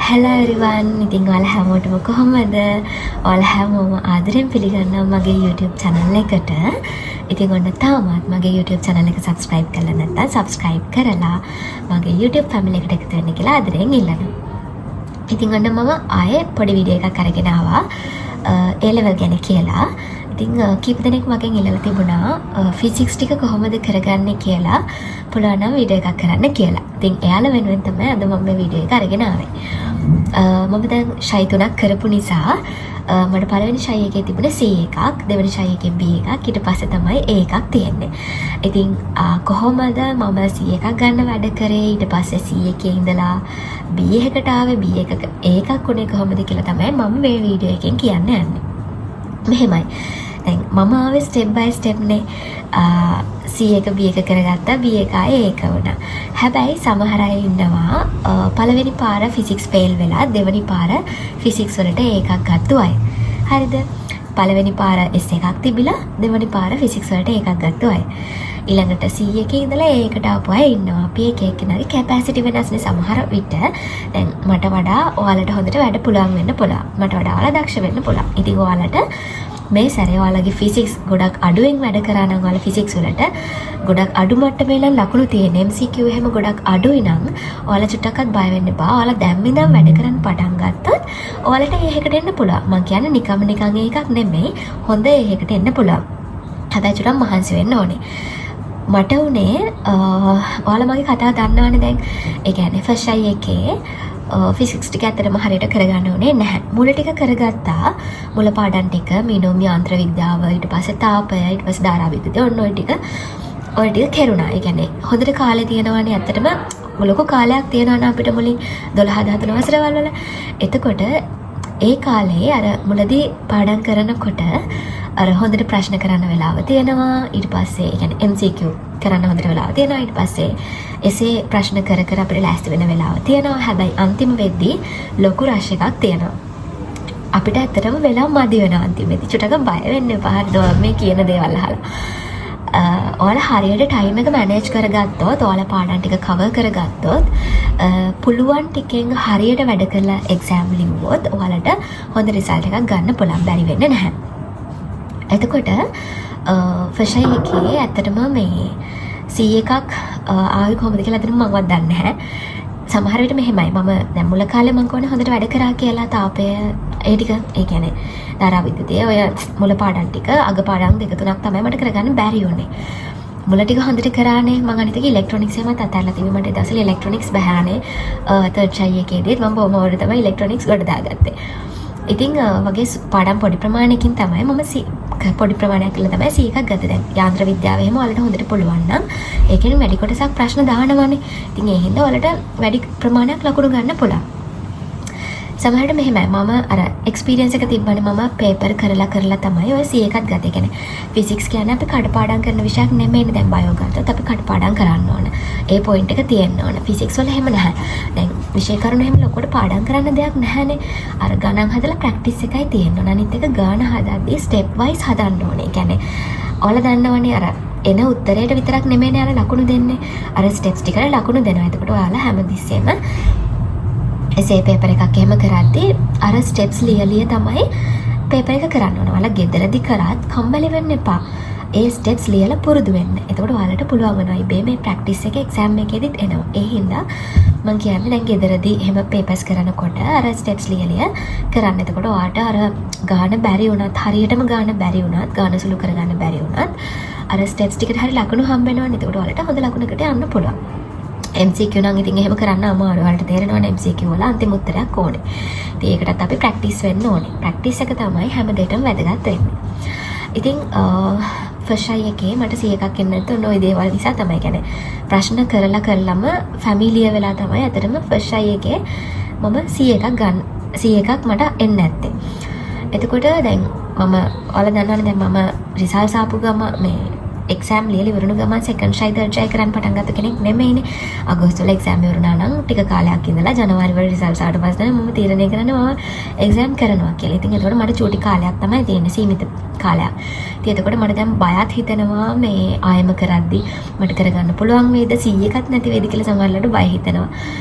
Hello everyone. ඉතින් ඔයාලා හැමෝටම කොහොමද? ඔයාලා හැමෝම ආදරෙන් පිළිගන්නවා මගේ YouTube channel එකට. ඉතින් ඔන්න තාමත් මගේ YouTube channel එක subscribe කරලා නැත්නම් subscribe කරලා මගේ YouTube family එකට එකතු වෙන්න කියලා ආදරෙන් ඉල්ලනවා. ඉතින් ඔන්න මම ආයේ පොඩි වීඩියෝ එකක් අරගෙන ආවා ඒ ලෙවල් ගැන කියලා. ඉතින් කීප දෙනෙක් මගෙන් ඉල්ලලා තිබුණා ෆිසික්ස් ටික කොහොමද කරගන්නේ කියලා, පුළුවන් නම් වීඩියෝ එකක් කරන්න කියලා. ඉතින් එයාලා වෙනුවෙන් තමයි අද මම මේ වීඩියෝ එක අරගෙන ආවේ. මම දැන් ෂයි තුනක් කරපු නිසා මට පළවෙනි ෂයි එකේ තිබුණේ C එකක්, දෙවෙනි ෂයි එකේ B එකක්, ඊට පස්සේ තමයි A එකක් තියෙන්නේ. ඉතින් කොහොමද මම C එකක් ගන්න වැඩ කරේ, ඊට පස්සේ C එකේ ඉඳලා B එකකට ආවේ, B එකක A එකක් උනේ කොහොමද කියලා තමයි මම මේ වීඩියෝ එකෙන් කියන්න යන්නේ. මෙහෙමයි. දැන් මම ආවේ ස්ටෙප් බයි ස්ටෙප් නේ. C එක B එක කරගත්තා, B එක ආයේ A එක වුණා. හැබැයි සමහර අය ඉන්නවා පළවෙනි පාර ෆිසික්ස් ෆේල් වෙලා දෙවෙනි පාර ෆිසික්ස් වලට A එකක් ගත්තු අය. හරිද? පළවෙනි පාර S එකක් තිබිලා දෙවෙනි පාර ෆිසික්ස් වලට A එකක් ගත්තු අය. ඊළඟට C එකේ ඉඳලා A එකට ආපු අය ඉන්නවා. අපි එක එක්කෙනාගේ කැපැසිටි වෙනස්නේ. සමහර විට දැන් මට වඩා ඔයාලට හොඳට වැඩ පුළුවන් වෙන්න පුළුවන්. මට වඩා ඔයාලා දක්ෂ වෙන්න පුළුවන්. ඉතින් ඔයාලට මේ සැරේ ඔයාලගේ ෆිසික්ස් ගොඩක් අඩුවෙන් වැඩ කරා නම්, ඔයාලා ෆිසික්ස් වලට ගොඩක් අඩු මට්ටමේ නම් ලකුණු තියෙන, MCQ එහෙම ගොඩක් අඩුයි නම්, ඔයාලා චුට්ටක්වත් බය වෙන්න එපා. ඔයාලා දැන් ඉඳන් වැඩ කරන්න පටන් ගත්තොත් ඔයාලට ඒ එකට එන්න පුළුවන්. මං කියන්නේ නිකම්ම නිකන් ඒ එකක් නෙමෙයි, හොඳ ඒ එකට එන්න පුළුවන්. හැබැයි චුට්ටක් මහන්සි වෙන්න ඕනේ. මට උනේ, ඔයාලා මගේ කතාව දන්නවනේ දැන්. ඒ කියන්නේ ෆස්ට් ෂයි එකේ ෆිසික්ස් ටික ඇත්තටම හරියට කරගන්න උනේ නැහැ. මුල ටික කරගත්තා. මුල පාඩම් ටික, මිනුම් යාන්ත්‍ර විද්‍යාව, ඊට පස්සේ තාපය, ඊට පස්සේ ධාරා විද්‍යුතය, ඔන්න ඔය ටික කෙරුණා. ඒ කියන්නේ හොඳට කාලේ තියෙනවනේ, ඇත්තටම ලොකු කාලයක් තියෙනවා නම් අපිට මුලින් 12 13 වසරවල් වල. එතකොට ඒ කාලේ අර මුලදී පාඩම් කරනකොට අර හොඳට ප්‍රශ්න කරන්න වෙලාව තියෙනවා. ඊට පස්සේ ඒ කියන්නේ MCQ කරන්න හොඳට වෙලාව තියෙනවා. ඊට පස්සේ එසේ ප්‍රශ්න කර කර අපිට ලෑස්ති වෙන වෙලාව තියෙනවා. හැබැයි අන්තිම වෙද්දී ලොකු රෂ් එකක් තියෙනවා. අපිට ඇත්තටම වෙලා මදි වෙනවා අන්තිමේදී. චුට්ටක් බය වෙන්න එපා, හරිද, ඔයා මේ කියන දේවල් අහලා. ඔයාලා හරියට ටයිම් එක මැනේජ් කරගත්තොත්, ඔයාලා පාඩම් ටික කවර් කරගත්තොත්, පුළුවන් ටිකෙන් හරියට වැඩ කරලා එක්සෑම් ලිව්වොත් ඔයාලට හොඳ රිසල්ට් එකක් ගන්න පුළුවන්, බැරි වෙන්නේ නැහැ. එතකොට ෆස්ට් ෂයි එකේ ඇත්තටම මේ C එකක් ආවේ කොහොමද කියලා ඇත්තටම මංවත් දන්නේ නැහැ. සමහර විට මෙහෙමයි, මම දැන් මුල කාලේ මං කොහොනේ හොඳට වැඩ කරා කියලා, තාපය ඒ ටික, ඒ කියන්නේ ධාරා විද්‍යුතය, ඔය මුල පාඩම් ටික, අග පාඩම් දෙක තුනක් තමයි මට කරගන්න බැරි වුණේ. මුල ටික හොඳට කරානේ මං. අනිත් එක ඉලෙක්ට්‍රොනික්ස් එහෙමත් අතහැරලා තිබ්බේ. මට ඒ දවස්වල ඉලෙක්ට්‍රොනික්ස් බෑනේ. තර්ඩ් ෂයි එකේදීත් මම බොහොම අමාරුවෙන් තමයි ඉලෙක්ට්‍රොනික්ස් ගොඩ දාගත්තේ. ඉතින් වගේ පාඩම් පොඩි ප්‍රමාණයකින් තමයි මම පොඩි ප්‍රමාණයක් කියලා තමයි C එකක් ගත්තේ. දැන් යාන්ත්‍ර විද්‍යාව එහෙම ඔයාලට හොඳට පුළුවන් නම් ඒකෙන් වැඩි කොටසක් ප්‍රශ්න දානවනේ. ඉතින් ඒ හින්දා ඔයාලට වැඩි ප්‍රමාණයක් ලකුණු ගන්න පුළුවන්. සමහරවිට මෙහෙමයි, මම අර එක්ස්පීරියන්ස් එක තිබ්බනේ, මම පේපර් කරලා කරලා තමයි ඔය C එකත් ගත්තේ. ඒ කියන්නේ ෆිසික්ස් කියන්නේ අපි කඩපාඩම් කරන විෂයක් නෙමෙයිනේ. දැන් බයෝ ගත්තොත් අපි කඩපාඩම් කරන්න ඕන. ඒ පොයින්ට් එක තියෙන්න ඕන. ෆිසික්ස් වල එහෙම නැහැ. දැන් විෂය කරුණු එහෙම ලොකුවට පාඩම් කරන්න දෙයක් නැහැනේ. අර ගණන් හදලා ප්‍රැක්ටිස් එකයි තියෙන්න ඕන. අනිත් එක ගාන හදද්දී ස්ටෙප් වයිස් හදන්න ඕනේ. ඒ කියන්නේ ඔයාලා දන්නවනේ, අර එන උත්තරයට විතරක් නෙමෙයිනේ අර ලකුණු දෙන්නේ. අර ස්ටෙප්ස් ටිකට ලකුණු දෙනවා. එතකොට ඔයාලා හැමතිස්සෙම එසේ පේපර් එකක් එහෙම කරද්දී අර ස්ටෙප්ස් ලිය ලිය තමයි පේපර් එක කරන්න ඕන. ඔයාලා ගෙදරදි කරත් කම්මැලි වෙන්න එපා. ඒ ස්ටෙප්ස් ලියලා පුරුදු වෙන්න. එතකොට ඔයාලට පුළුවන් වෙනවා ඉබේ මේ ප්‍රැක්ටිස් එක එක්සෑම් එකේදීත් එනවා. ඒ හින්දා මං කියන්නේ දැන් ගෙදරදී එහෙම පේපර්ස් කරනකොට අර ස්ටෙප්ස් ලිය ලිය කරන්න. එතකොට ඔයාට අර ගාන බැරි වුණත්, හරියටම ගාන බැරි වුණත්, ගාන සුළු කරගන්න බැරි වුණත් අර ස්ටෙප්ස් ටිකට හරි ලකුණු හම්බ වෙනවනේ. එතකොට ඔයාලට හොඳ ලකුණකට යන්න පුළුවන්. MCQ නම් ඉතින් එහෙම කරන්න අමාරුයි. ඔයාලට තේරෙනවනේ MCQ වල අන්තිම උත්තරයක් ඕනේ. ඉතින් ඒකටත් අපි ප්‍රැක්ටිස් වෙන්න ඕනේ. ප්‍රැක්ටිස් එක තමයි හැම දෙයකටම වැදගත් වෙන්නේ. ඉතින් ෆස්ට් ෂයි එකේ මට C එකක් එන්න නැත්නම් ඔන්න ඔය දේවල් නිසා තමයි. කියන්නේ ප්‍රශ්න කරලා කරලම ෆැමිලියර් වෙලා තමයි ඇත්තටම ෆස්ට් ෂයි එකේ මම C එකක් ගන්න, C එකක් මට එන්න නැත්තේ. එතකොට දැන් මම ඔයාලා දන්නවනේ, දැන් මම රිසල්ට්ස් ආපු ගම, මේ එක්සෑම් ලියලා ඉවරුණු ගමන් සෙකන්ඩ් ෂයි තර්ඩ් ෂයි කරන්න පටන් ගත්ත කෙනෙක් නෙමෙයිනේ. අගෝස්තු වල එක්සෑම් ඉවරුණා නම් ටික කාලයක් ඉඳලා ජනවාරි වල රිසල්ට්ස් ආවට පස්සේ තමයි මම තීරණය කරන්නේ මම එක්සෑම් කරනවා කියලා. ඉතින් එතකොට මට චූටි කාලයක් තමයි තියෙන්නේ, සීමිත කාලයක්. ඉතින් එතකොට මට දැන් බයත් හිතෙනවා, මේ ආයෙම කරද්දි මට කරගන්න පුළුවන් වේද, C එකක් නැති වේද කියලා සමහරවිට බය හිතෙනවා.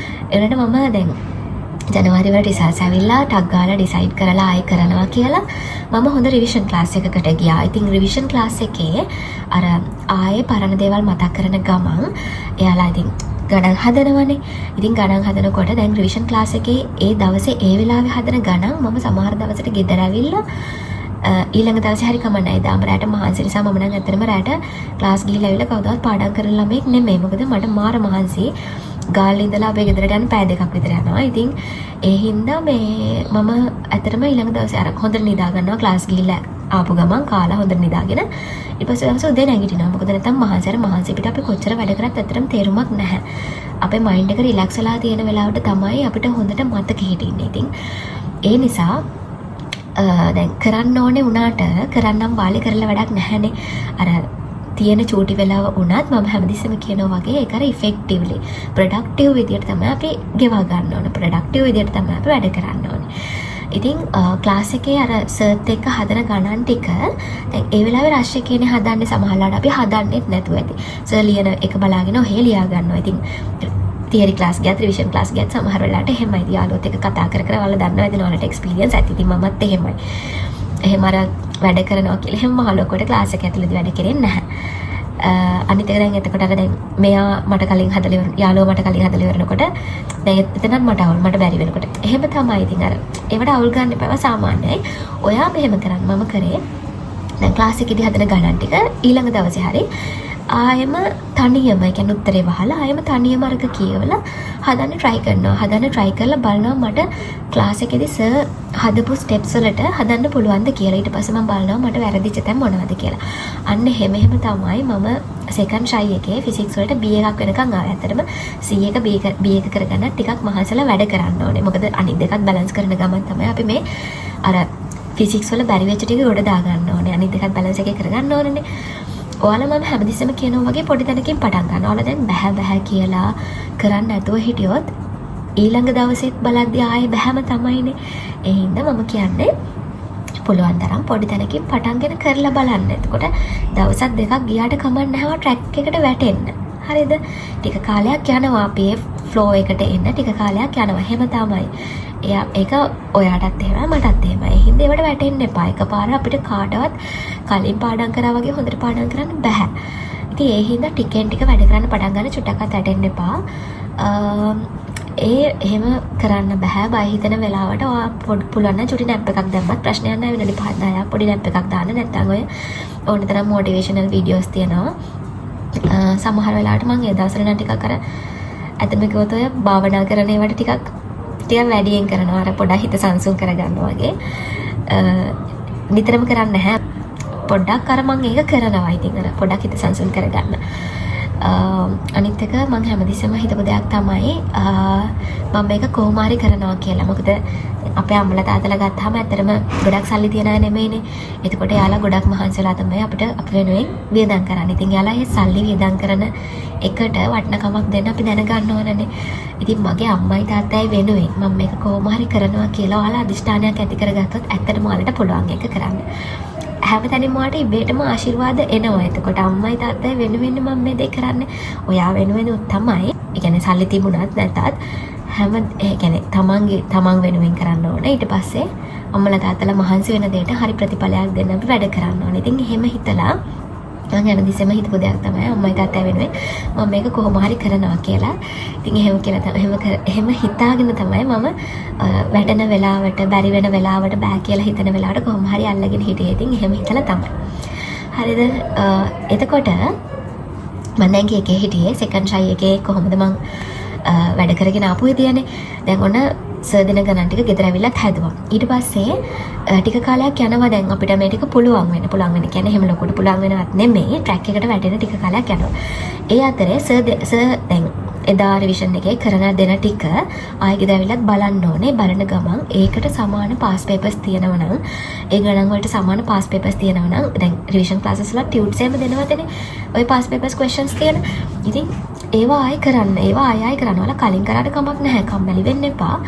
ඒ වුණාට මම දැන් ජනවාරි වල රිසල්ට්ස් ඇවිල්ලා ටක් ගාලා ඩිසයිඩ් කරලා ආයෙ කරනවා කියලා මම හොඳ රිවිෂන් ක්ලාස් එකකට ගියා. ඉතින් රිවිෂන් ක්ලාස් එකේ අර ආයේ පරණ දේවල් මතක් කරන ගමන් එයාලා ඉතින් ගණන් හදනවනේ. ඉතින් ගණන් හදනකොට දැන් රිවිෂන් ක්ලාස් එකේ ඒ දවසේ ඒ වෙලාවේ හදන ගණන් මම සමහර දවසට ගෙදර ඇවිල්ලා ඊළඟ දවසේ හරි කමක් නෑ. එදාම රැට මහන්සි නිසා මම නම් ඇත්තටම රැට ක්ලාස් ගිහිල්ලා ඇවිල්ලා කවදාවත් පාඩම් කරන ළමයෙක් නෙමෙයි. මොකද මට මාර මහන්සි. ගාල්ල ඉඳලා අපේ ගෙදරට යන්න පැය 2ක් විතර යනවා. ඉතින් ඒ හින්දා මේ මම ඇත්තටම ඊළඟ දවසේ අර හොඳට නිදා ගන්නවා. ක්ලාස් ගිහිල්ලා ආපු ගමන් කාලා හොඳට නිදාගෙන ඊට පස්සේ දවසේ උදේ නැගිටිනවා. මොකද නැත්තම් මහන්සි, අර මහන්සි පිට අපි කොච්චර වැඩ කරත් ඇත්තටම තේරුමක් නැහැ. අපේ මයින්ඩ් එක රිලැක්ස් වෙලා තියෙන වෙලාවට තමයි අපිට හොඳට මතක හිටින්නේ. ඉතින් ඒ නිසා දැන් කරන්න ඕනේ වුණාට කරන්නම් වාලේ කරලා වැඩක් නැහැනේ. අර තියෙන චූටි වෙලාව වුණත් මම හැමතිස්සෙම කියනවා වගේ ඒක අර ඉෆෙක්ටිව්ලි, ප්‍රොඩක්ටිව් විදියට තමයි අපි ගෙවා ගන්න ඕන. ප්‍රොඩක්ටිව් විදියට තමයි අපි වැඩ කරන්න ඕනේ. ඉතින් ක්ලාස් එකේ අර සර්ත් එක්ක හදන ගණන් ටික දැන් ඒ වෙලාවේ රෂ් එකේනේ හදන්නේ. සමහරවිට අපි හදන්නෙත් නැතුව ඇති. සර් ලියන එක බලාගෙන ඔහේ ලියා ගන්නවා. ඉතින් තියරි ක්ලාස් ගියත් රිවිෂන් ක්ලාස් ගියත් සමහර වෙලාවට එහෙමයි. ඉතින් යාළුවොත් එක්ක කතා කර කර ඔයාලා දන්නවා ඇති, ඔයාලට එක්ස්පීරියන්ස් ඇති. ඉතින් මමත් එහෙමයි. එහෙම අර වැඩ කරනවා කියලා එහෙම මහ ලොකුවට ක්ලාස් එක ඇතුළතදී වැඩ කරෙන්නේ නැහැ. අනිත් එක දැන් එතකොට අර දැන් මෙයා මට කලින් හදලා ඉවර, යාළුවා මට කලින් හදලා ඉවරනකොට දැන් එතනත් මට අවුල්, මට බැරි වෙනකොට එහෙම තමයි. ඉතින් අර ඒවට අවුල් ගන්න එපා, ඒවා සාමාන්‍යයි. ඔයා මෙහෙම කරන්න, මම කරේ දැන් ක්ලාස් එකේදී හදන ගණන් ටික ඊළඟ දවසේ හරි ආයෙම තනියම, ඒ කියන්නේ උත්තරේ වහලා ආයෙම තනියම අරක කියවලා හදන්න try කරනවා. හදන්න try කරලා බලනවා මට ක්ලාස් එකේදී සර් හදපු ස්ටෙප්ස් වලට හදන්න පුළුවන්ද කියලා. ඊට පස්සේ මම බලනවා මට වැරදිච්ච තැන් මොනවද කියලා. අන්න එහෙම එහෙම තමයි මම සෙකන්ඩ් ට්‍රයි එකේ ෆිසික්ස් වලට B එකක් වෙනකන් ආවේ. ඇත්තටම C එක B එක, B එක කරගන්න ටිකක් මහන්සිලා වැඩ කරන්න ඕනේ. මොකද අනිත් දෙකත් බැලන්ස් කරන ගමන් තමයි අපි මේ අර ෆිසික්ස් වල බැරි වෙච්ච ටික ගොඩ දාගන්න ඕනේ. අනිත් දෙකත් බැලන්ස් එකේ කරගන්න ඕනේනේ. ඔයාලා මම හැමතිස්සෙම කියනවා වගේ පොඩි තැනකින් පටන් ගන්න. ඔයාලා දැන් බැහැ බැහැ කියලා කරන්න නැතුව හිටියොත් ඊළඟ දවසෙත් බලද්දි ආයේ බැහැම තමයිනේ. ඒ හින්දා මම කියන්නේ පුළුවන් තරම් පොඩි තැනකින් පටන්ගෙන කරලා බලන්න. එතකොට දවසක් දෙකක් ගියාට කමක් නැහැ ඔයා ට්‍රැක් එකට වැටෙන්න. හරිද? ටික කාලයක් යනවා අපි ඒ ෆ්ලෝ එකට එන්න, ටික කාලයක් යනවා. එහෙම තමයි. එයා ඒක ඔයාටත් එහෙමයි මටත් එහෙමයි. ඒ හින්දා ඒවට වැටෙන්න එපා. එකපාර අපිට කාටවත් කලින් පාඩම් කරා වගේ හොඳට පාඩම් කරන්න බැහැ. ඉතින් ඒ හින්දා ටිකෙන් ටික වැඩ කරන්න පටන් ගන්න, චුට්ටක්වත් වැටෙන්න එපා. ඒ එහෙම කරන්න බැහැ බය හිතෙන වෙලාවට ඔයා පුළුවන් නම් චුටි නැප් එකක් දැම්මත් ප්‍රශ්නයක් නෑ. විනාඩි 5 10ක් පොඩි නැප් එකක් දාන්න. නැත්නම් ඔය ඕන තරම් මොටිවේෂනල් වීඩියෝස් තියෙනවා. සමහර වෙලාවට මං ඒ දවස්වල නම් ටිකක් අර ඇත්තම කිව්වොත් ඔය භාවනා කරන ඒවාට ටිකක් ටිකක් වැඩියෙන් කරනවා. අර පොඩක් හිත සංසුන් කරගන්නවා වගේ. නිතරම කරන්නේ නැහැ. පොඩ්ඩක් අර මං ඒක කරනවා ඉතින් අර පොඩ්ඩක් හිත සංසුන් කරගන්න. අනිත් එක මං හැමතිස්සෙම හිතපු දෙයක් තමයි මම මේක කොහොම හරි කරනවා කියලා. මොකද අපේ අම්මලා තාත්තලා ගත්තාම ඇත්තටම ගොඩක් සල්ලි තියන අය නෙමෙයිනේ. එතකොට එයාලා ගොඩක් මහන්සි වෙලා තමයි අපිට අපි වෙනුවෙන් වියදම් කරන්නේ. ඉතින් එයාලා ඒ සල්ලි වියදම් කරන එකට වටිනකමක් දෙන්න අපි දැනගන්න ඕනනේ. ඉතින් මගේ අම්මයි තාත්තයි වෙනුවෙන් මම මේක කොහොම හරි කරනවා කියලා ඔයාලා අදිෂ්ඨානයක් ඇති කරගත්තොත් ඇත්තටම ඔයාලට පුළුවන් ඒක කරන්න. හැමතැනින්ම ඔයාලට ඉබේටම ආශිර්වාද එනවා. එතකොට අම්මයි තාත්තයි වෙනුවෙන් මම මේ දේ කරන්නේ. ඔයා වෙනුවෙනුත් තමයි. ඒ කියන්නේ සල්ලි තිබුණත් නැතත් හැම ඒ කියන්නේ තමන්ගේ තමන් වෙනුවෙන් කරන්න ඕනේ. ඊට පස්සේ අම්මලා තාත්තලා මහන්සි වෙන දෙයට හරි ප්‍රතිඵලයක් දෙන්න අපි වැඩ කරන්න ඕනේ. ඉතින් එහෙම හිතලා මං හැමතිස්සෙම හිතපු දෙයක් තමයි අම්මයි තාත්තයි වෙනුවෙන් මම මේක කොහොම හරි කරනවා කියලා. ඉතින් එහෙම කියලා තමයි එහෙම හිතාගෙන තමයි මම වැටෙන වෙලාවට, බැරි වෙන වෙලාවට, බෑ කියලා හිතන වෙලාවට කොහොම හරි අල්ලගෙන හිටියේ. ඉතින් එහෙම හිතලා තමයි. හරිද? එතකොට මම දැන් එකේ හිටියේ සෙකන්ඩ් ට්‍රයි එකේ කොහොමද මං වැඩ කරගෙන ආපු විදියනේ. දැන් ඔන්න සර් දෙන ගණන් ටික ගෙදර ඇවිල්ලත් හැදුවා. ඊට පස්සේ ටික කාලයක් යනවා දැන් අපිට මේ ටික පුළුවන් වෙන්න. පුළුවන් වෙන්න කියන්නේ එහෙම ලොකුට පුළුවන් වෙනවත් නෙමෙයි. ට්‍රැක් එකට වැටෙන ටික කාලයක් යනවා. ඒ අතරේ සර් දැන් එදා රිවිෂන් එකේ කරන දෙන ටික ආයෙ ගෙදර ඇවිල්ලත් බලන්න ඕනේ. බලන ගමන් ඒකට සමාන පාස් පේපර්ස් තියෙනවා නම්, ඒ ගණන් වලට සමාන පාස් පේපර්ස් තියෙනවා නම්, දැන් රිවිෂන් ක්ලාසස් වල ටියුට්ස් එහෙම දෙනවදනේ. ඔය පාස් පේපර්ස් ක්වෙස්චන්ස් තියෙන. ඉතින් ඒවා ආයෙ කරන්න. ඒවා ආයෙ ආයෙ කරන්න. ඔයාලා කලින් කරාට කමක් නැහැ. කම්මැලි වෙන්න එපා.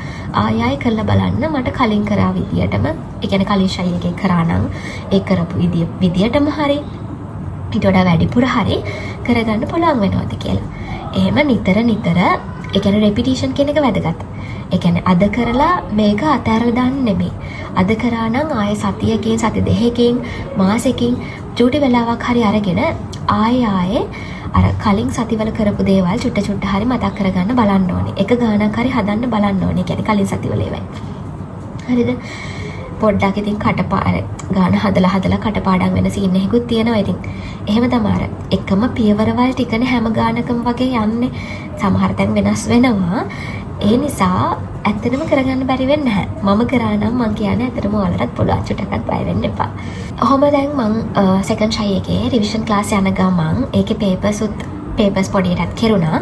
ආයෙ ආයෙ කරලා බලන්න මට කලින් කරා විදියටම, ඒ කියන්නේ කලින් ෂයි එකේ කරා නම් ඒ කරපු විදියටම හරි ඊට වඩා වැඩිපුර හරි කරගන්න පුළුවන් වෙනවද කියලා. එහෙම නිතර නිතර ඒ කියන්නේ රෙපිටිෂන් කියන එක වැදගත්. ඒ කියන්නේ අද කරලා මේක අතහැරලා දාන්න නෙමෙයි. අද කරා නම් ආයේ සතියකින්, සති 2කින්, මාසෙකින් චූටි වෙලාවක් හරි අරගෙන ආයේ ආයේ අර කලින් සතිවල කරපු දේවල් චුට්ට චුට්ට හරි මතක් කරගන්න බලන්න ඕනේ. එක ගානක් හරි හදන්න බලන්න ඕනේ. ඒ කියන්නේ කලින් සතිවල ඒවයි. හරිද? පොඩ්ඩක් ඉතින් කටපා අර ගාන හදලා හදලා කටපාඩම් වෙන සීන් එකකුත් තියෙනවා ඉතින්. එහෙම තමයි අර එකම පියවරවල් ටිකනේ හැම ගානකම වගේ යන්නේ. සමහර තැන් වෙනස් වෙනවා. ඒ නිසා ඇත්තටම කරගන්න බැරි වෙන්නේ නැහැ. මම කරා නම් මං කියන්නේ ඇත්තටම ඔයාලටත් පුළුවන්, චුට්ටක්වත් බය වෙන්න එපා. ඔහොම දැන් මං සෙකන්ඩ් ෂයි එකේ රිවිෂන් ක්ලාස් යන ගමන් ඒකේ පේපර්ස් උත් පේපර්ස් පොඩියටත් කෙරුණා.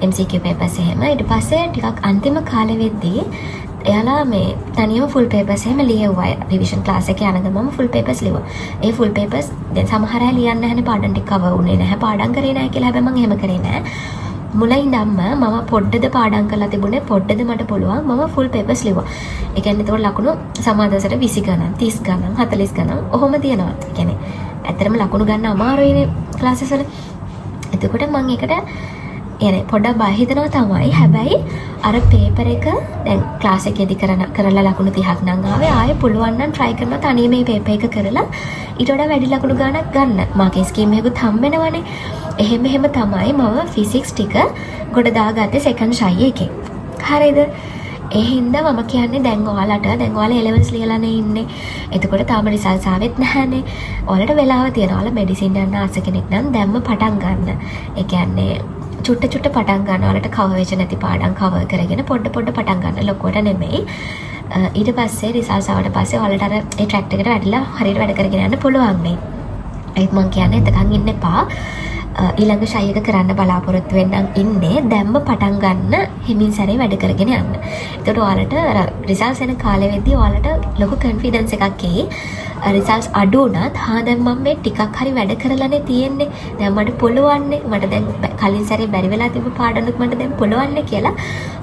MCQ papers එහෙම. ඊට පස්සේ ටිකක් අන්තිම කාලෙ වෙද්දී එයාලා මේ තනියම ෆුල් පේපර්ස් එහෙම ලියවුවා. රිවිෂන් ක්ලාස් එකේ යන ගමන්ම ෆුල් පේපර්ස් ලිව්වා. ඒ ෆුල් පේපර්ස් දැන් සමහර අය ලියන්නේ නැහැනේ, පාඩම් ටික කවර් වුණේ නැහැ, පාඩම් කරේ නැහැ කියලා. හැබැයි මං එහෙම කරේ නැහැ. මුල ඉඳන්ම මම පොඩ්ඩද පාඩම් කරලා තිබුණේ, පොඩ්ඩද මට පුළුවන්, මම ෆුල් පේපර්ස් ලිව්වා. ඒ කියන්නේ එතකොට ලකුණු සමහර දවසට 20 ගණන්, 30 ගණන්, 40 ගණන් ඔහොම තියෙනවා. ඒ කියන්නේ ඇත්තටම ලකුණු ගන්න අමාරුයිනේ ක්ලාසස් වල. එතකොට මං ඒකට يعني පොඩ්ඩක් බය හිතෙනවා තමයි. හැබැයි අර පේපර් එක දැන් ක්ලාස් එකේදී කරලා ලකුණු 30ක් නම් ආවේ, ආයේ පුළුවන් නම් try කරනවා තනියම මේ පේපර් එක කරලා ඊට වඩා වැඩි ලකුණු ගාණක් ගන්න. මාකින් ස්කීම් එකකුත් හම්බ වෙනවනේ. එහෙම එහෙම තමයි මම ෆිසික්ස් ටික ගොඩ දාගත්තේ සෙකන්ඩ් ෂයි එකේ. හරිද? ඒ හින්දා මම කියන්නේ දැන් ඔයාලට, දැන් ඔයාලා ඒ ලෙවල්ස් ලියලානේ ඉන්නේ. එතකොට තාම රිසල්ට්ස් ආවෙත් නැහැනේ. ඔයාලට වෙලාව තියෙනවා. ඔයාලා මෙඩිසින් යන්න ආස කෙනෙක් නම් දැම්ම පටන් ගන්න. ඒ කියන්නේ චුට්ට චුට්ට පටන් ගන්න. ඔයාලට කවර් වෙච්ච නැති පාඩම් කවර් කරගෙන පොඩ පොඩ පටන් ගන්න. ලොකුවට නෙමෙයි. ඊට පස්සේ රිසල්ට්ස් ආවට පස්සේ ඔයාලට අර ඒ ට්‍රැක් එකට වැටිලා හරියට වැඩ කරගෙන යන්න පුළුවන් වෙයි. ඒත් මං කියන්නේ එතකන් ඉන්න එපා. ඊළඟ ෂයි එක කරන්න බලාපොරොත්තු වෙන්නම් ඉන්නේ, දැම්ම පටන් ගන්න, හිමින් සැරේ වැඩ කරගෙන යන්න. එතකොට ඔයාලට අර රිසල්ට්ස් එන කාලෙ වෙද්දී ඔයාලට ලොකු කොන්ෆිඩන්ස් එකක් එයි. රිසල්ට්ස් අඩු වුණත්, හා දැන් මම මේ ටිකක් හරි වැඩ කරලානේ තියෙන්නේ. දැන් මට පුළුවන්නේ. මට දැන් කලින් සැරේ බැරි වෙලා තිබ්බ පාඩමුත් මට දැන් පුළුවන්නේ කියලා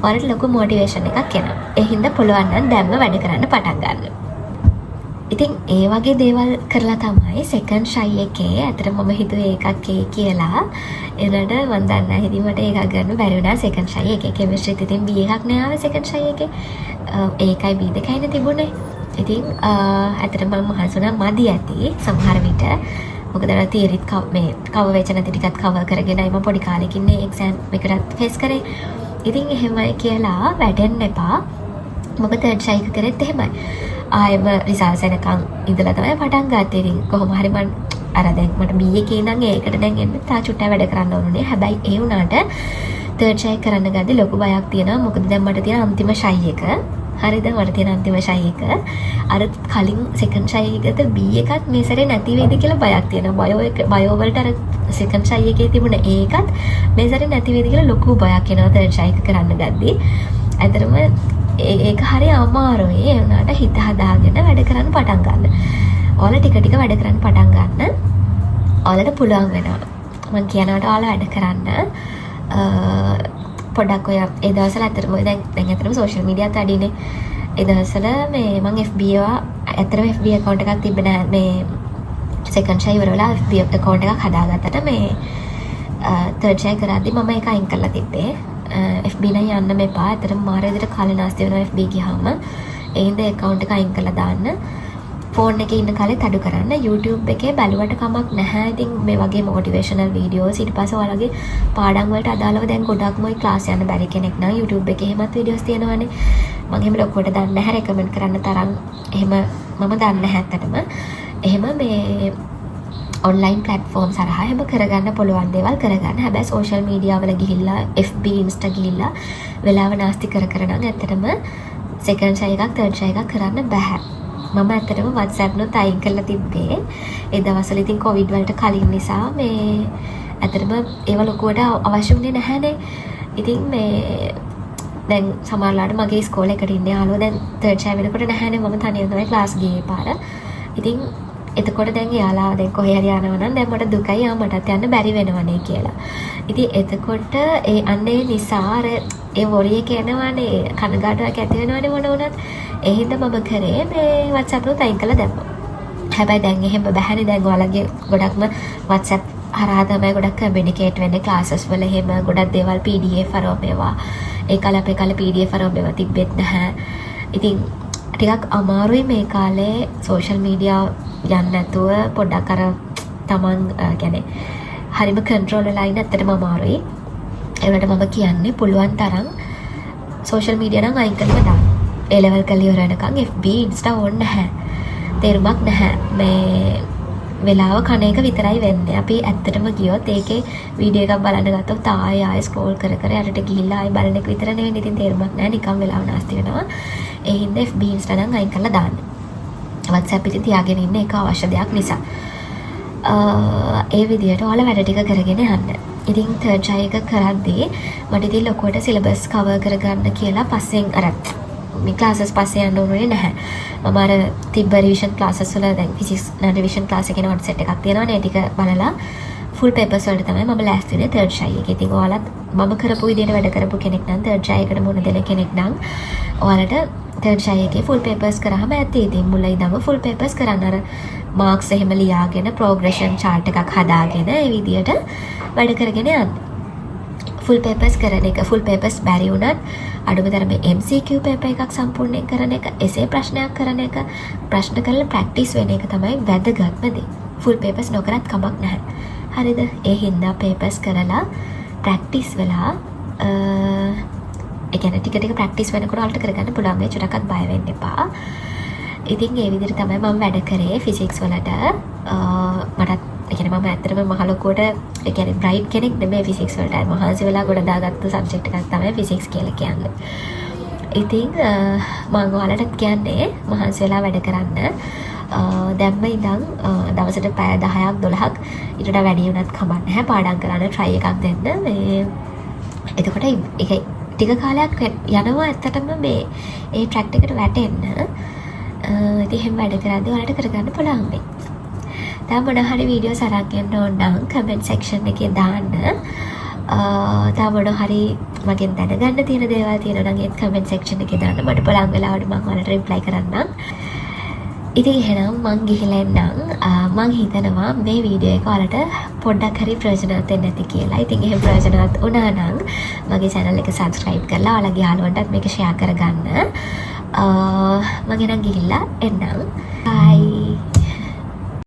ඔයාලට ලොකු මොටිවේෂන් එකක් එනවා. ඒ හින්දා පුළුවන් නම් දැම්ම වැඩ කරන්න පටන් ගන්න. ඉතින් ඒ වගේ දේවල් කරලා තමයි සෙකන්ඩ් ෂයි එකේ ඇත්තටම මම හිතුවේ ඒකක් එයි කියලා. ඒ වුණාට මං දන්නේ නැහැ. ඉතින් මට ඒකක් ගන්න බැරි වුණා සෙකන්ඩ් ෂයි එකේ. කෙමිස්ට්‍රිත් ඉතින් B එකක් නෑ ආවේ සෙකන්ඩ් ෂයි එකේ. A එකයි B දෙකයිනේ තිබුණේ. ඉතින් ඇත්තටම මම මහන්සි වුණා මදි ඇති සමහර විට. මොකද අර තියරිත් මේ කවර් වෙච්ච නැති ටිකත් කවර් කරගෙනයි මම පොඩි කාලෙකින් මේ එක්සෑම් එකටත් ෆේස් කරේ. ඉතින් එහෙමයි කියලා වැටෙන්න එපා. මොකද තර්ඩ් ෂයි එක කරෙත් එහෙමයි. ආයෙම රිසල්ට්ස් එනකන් ඉඳලා තමයි පටන් ගත්තේ. ඉතින් කොහොම හරි මං අර දැන් මට B එකේ ඉඳන් A එකට දැන් එන්න තා චුට්ටක් වැඩ කරන්න ඕනුනේ. හැබැයි ඒ වුණාට තර්ඩ් ෂයි කරන්න ගද්දි ලොකු බයක් තියෙනවා. මොකද දැන් මට තියෙන අන්තිම ෂයි එක. හරිද? මට තියෙන අන්තිම ෂයි එක. අර කලින් සෙකන්ඩ් ෂයි එකකට B එකත් මේ සැරේ නැති වෙයිද කියලා බයක් තියෙනවා. බයෝ එක, බයෝ වලට අර සෙකන්ඩ් ෂයි එකේ තිබුණ A එකත් මේ සැරේ නැති වෙයිද කියලා ලොකු බයක් එනවා තර්ඩ් ෂයි එක කරන්න ගද්දි. ඇත්තටම ඒක හරි අමාරුයි. ඒ වුණාට හිත හදාගෙන වැඩ කරන්න පටන් ගන්න. ඔයාලා ටික ටික වැඩ කරන්න පටන් ගන්න. ඔයාලට පුළුවන් වෙනවා. මං කියනවට ඔයාලා වැඩ කරන්න. පොඩ්ඩක් ඔය ඒ දවස්වල ඇත්තටම ඔය දැන් දැන් ඇත්තටම සෝෂල් මීඩියාත් වැඩිනේ. ඒ දවස්වල මේ මං FB ඒවා, ඇත්තටම FB account එකක් තිබ්බේ නෑ. මේ සෙකන්ඩ් ෂයි ඉවර වෙලා FB account එකක් හදාගත්තට මේ තර්ඩ් ෂයි කරද්දි මම ඒක අයින් කරලා තිබ්බේ. FB නම් යන්නම එපා. ඇත්තටම මාර විදිහට කාලේ නාස්ති වෙනවා FB ගියාම. ඒ හින්දා account එක අයින් කරලා දාන්න. ෆෝන් එකේ ඉන්න කාලෙත් අඩු කරන්න. YouTube එකේ බැලුවට කමක් නැහැ. ඉතින් මේ වගේ මොටිවේෂනල් වීඩියෝස්, ඊට පස්සේ ඔයාලගේ පාඩම් වලට අදාළව දැන් ගොඩක්ම ඔය ක්ලාස් යන්න බැරි කෙනෙක් නම් YouTube එකේ එහෙමත් වීඩියෝස් තියෙනවනේ. මං එහෙම ලොකුවට දන්නේ නැහැ, රෙකමන්ඩ් කරන්න තරම් එහෙම මම දන්නේ නැහැ ඇත්තටම. එහෙම මේ ඔන්ලයින් ප්ලැට්ෆෝම්ස් හරහා එහෙම කරගන්න පුළුවන් දේවල් කරගන්න. හැබැයි සෝෂල් මීඩියා වල ගිහිල්ලා, FB, Insta ගිහිල්ලා වෙලාව නාස්ති කර කර නම් ඇත්තටම සෙකන්ඩ් ෂයි එකක් තර්ඩ් ෂයි එකක් කරන්න බැහැ. මම ඇත්තටම WhatsApp නොත් අයින් කරලා තිබ්බේ. ඒ දවස්වල ඉතින් කොවිඩ් වලට කලින් නිසා මේ ඇත්තටම ඒවා ලොකුවට අවශ්‍ය වුණේ නැහැනේ. ඉතින් මේ දැන් සමහරලාට මගේ ඉස්කෝලේ එකට ඉන්න යාළුවෝ දැන් තර්ඩ් ෂයි වෙනකොට නැහැනේ. මම තනියම තමයි ක්ලාස් ගියේ ඒ පාර. ඉතින් එතකොට දැන් එයාලා දැන් කොහේ හරි යනවා නම් දැන් මට දුකයි, ආ මටත් යන්න බැරි වෙනවනේ කියලා. ඉතින් එතකොට ඒ අන්න ඒ නිසා අර ඒ වොරි එක එනවනේ, කනගාටුවක් ඇති වෙනවනේ මොන වුණත්. ඒ හින්දා මම කරේ මේ WhatsApp එකත් අයින් කරලා දැම්මා. හැබැයි දැන් එහෙම බැහැනේ. දැන් ඔයාලගේ ගොඩක්ම WhatsApp හරහා තමයි ගොඩක් කමියුනිකේට් වෙන්නේ ක්ලාසස් වල, එහෙම ගොඩක් දේවල් PDF අරව මේවා. ඒ කාලේ අපේ කාලේ PDF අරව මේවා තිබ්බෙත් නැහැ. ඉතින් ටිකක් අමාරුයි මේ කාලේ සෝෂල් මීඩියා යන්නේ නැතුව පොඩ්ඩක් අර තමන් කියන්නේ හරිම කන්ට්‍රෝල් වෙලා ඉන්න ඇත්තටම අමාරුයි. ඒ වුණාට මම කියන්නේ පුළුවන් තරම් සෝෂල් මීඩියා නම් අයින් කරලා දාන්න. ඒ ලෙවල් කරලා ඉවර වෙනකන් FB, Insta ඕනේ නැහැ. තේරුමක් නැහැ. මේ වෙලාව කන එක විතරයි වෙන්නේ. අපි ඇත්තටම ගියොත් ඒකේ වීඩියෝ එකක් බලන්න ගත්තොත් ආයෙ ආයෙ ස්ක්‍රෝල් කර කර යටට ගිහිල්ලා ආයෙ බලන එක විතර නෙවෙයි. ඉතින් තේරුමක් නැහැ. නිකන් වෙලාව නාස්ති වෙනවා. ඒ හින්දා FB, Insta නම් අයින් කරලා දාන්න. WhatsApp ඉතින් තියාගෙන ඉන්න ඒක අවශ්‍ය දෙයක් නිසා. ඒ විදියට ඔයාලා වැඩ ටික කරගෙන යන්න. ඉතින් තර්ඩ් ට්‍රයි එක කරද්දී මට ඉතින් ලොකුවට සිලබස් කවර් කරගන්න කියලා පස්සෙන් අර මේ ක්ලාසස් පස්සේ යන්න ඕනේ නැහැ. මම අර තිබ්බ රිවිෂන් ක්ලාසස් වල, දැන් ෆිසික්ස් නම් රිවිෂන් ක්ලාස් එකේ නෝට් සෙට් එකක් තියෙනවනේ, ඒ ටික බලලා ෆුල් පේපර්ස් වලට තමයි මම ලෑස්ති වෙන්නේ තර්ඩ් ට්‍රයි එකේ. ඉතින් ඔයාලත් මම කරපු විදියට වැඩ කරපු කෙනෙක් නම්, තර්ඩ් ට්‍රයි එකට මුහුණ දෙන කෙනෙක් නම්, ඔයාලට තර්ඩ් ට්‍රයි එකේ ෆුල් පේපර්ස් කරාම ඇති. ඉතින් මුල ඉඳන්ම ෆුල් පේපර්ස් කරන්න, අර මාක්ස් එහෙම ලියාගෙන, ප්‍රෝග්‍රෙෂන් චාට් එකක් හදාගෙන ඒ විදියට වැඩ කරගෙන යන්න. ෆුල් පේපර්ස් කරන එක, ෆුල් පේපර්ස් බැරි වුණත් අඩුම තරමේ MCQ paper එකක් සම්පූර්ණයෙන් කරන එක, එසේ ප්‍රශ්නයක් කරන එක, ප්‍රශ්න කරලා ප්‍රැක්ටිස් වෙන එක තමයි වැදගත්ම දේ. ෆුල් පේපර්ස් නොකරත් කමක් නැහැ. හරිද? ඒ හින්දා පේපර්ස් කරලා ප්‍රැක්ටිස් වෙලා, ඒ කියන්නේ ටික ටික ප්‍රැක්ටිස් වෙනකොට ඔයාලට කරගන්න පුළුවන් වෙයි. චුට්ටක්වත් බය වෙන්න එපා. ඉතින් ඒ විදිහට තමයි මම වැඩ කරේ ෆිසික්ස් වලට. මටත් ඒ කියන්නේ මම ඇත්තටම මහ ලොකුවට ඒ කියන්නේ බ්‍රයිට් කෙනෙක් නෙමෙයි ෆිසික්ස් වලට. මහන්සි වෙලා ගොඩ දාගත්තු සබ්ජෙක්ට් එකක් තමයි ෆිසික්ස් කියලා කියන්නේ. ඉතින් මං ඔයාලටත් කියන්නේ මහන්සි වෙලා වැඩ කරන්න. දැම්ම ඉඳන් දවසට පැය 10ක් 12ක්, ඊට වඩා වැඩි වුණත් කමක් නැහැ, පාඩම් කරන්න try එකක් දෙන්න. මේ එතකොට ඒක ටික කාලයක් යනවා ඇත්තටම මේ ඒ ට්‍රැක් එකට වැටෙන්න. ඉතින් එහෙම වැඩ කරද්දී ඔයාලට කරගන්න පුළුවන් වෙයි. තව මොන හරි වීඩියෝස් අරන් එන්න ඕන නම් කමෙන්ට් සෙක්ෂන් එකේ දාන්න. තව මොන හරි මගෙන් දැනගන්න තියෙන දේවල් තියෙනවා නම් ඒත් කමෙන්ට් සෙක්ෂන් එකේ දාන්න. මට පුළුවන් වෙලාවට මං ඔයාලට රිප්ලයි කරන්නම්. ඉතින් එහෙනම් මං ගිහිල්ලා එන්නම්. මං හිතනවා මේ වීඩියෝ එක ඔයාලට පොඩ්ඩක් හරි ප්‍රයෝජනවත් වෙන්න ඇති කියලා. ඉතින් එහෙම ප්‍රයෝජනවත් වුණා නම් මගේ channel එක subscribe කරලා ඔයාලගේ යාළුවන්ටත් මේක share කරගන්න. මං එහෙනම් ගිහිල්ලා එන්නම්.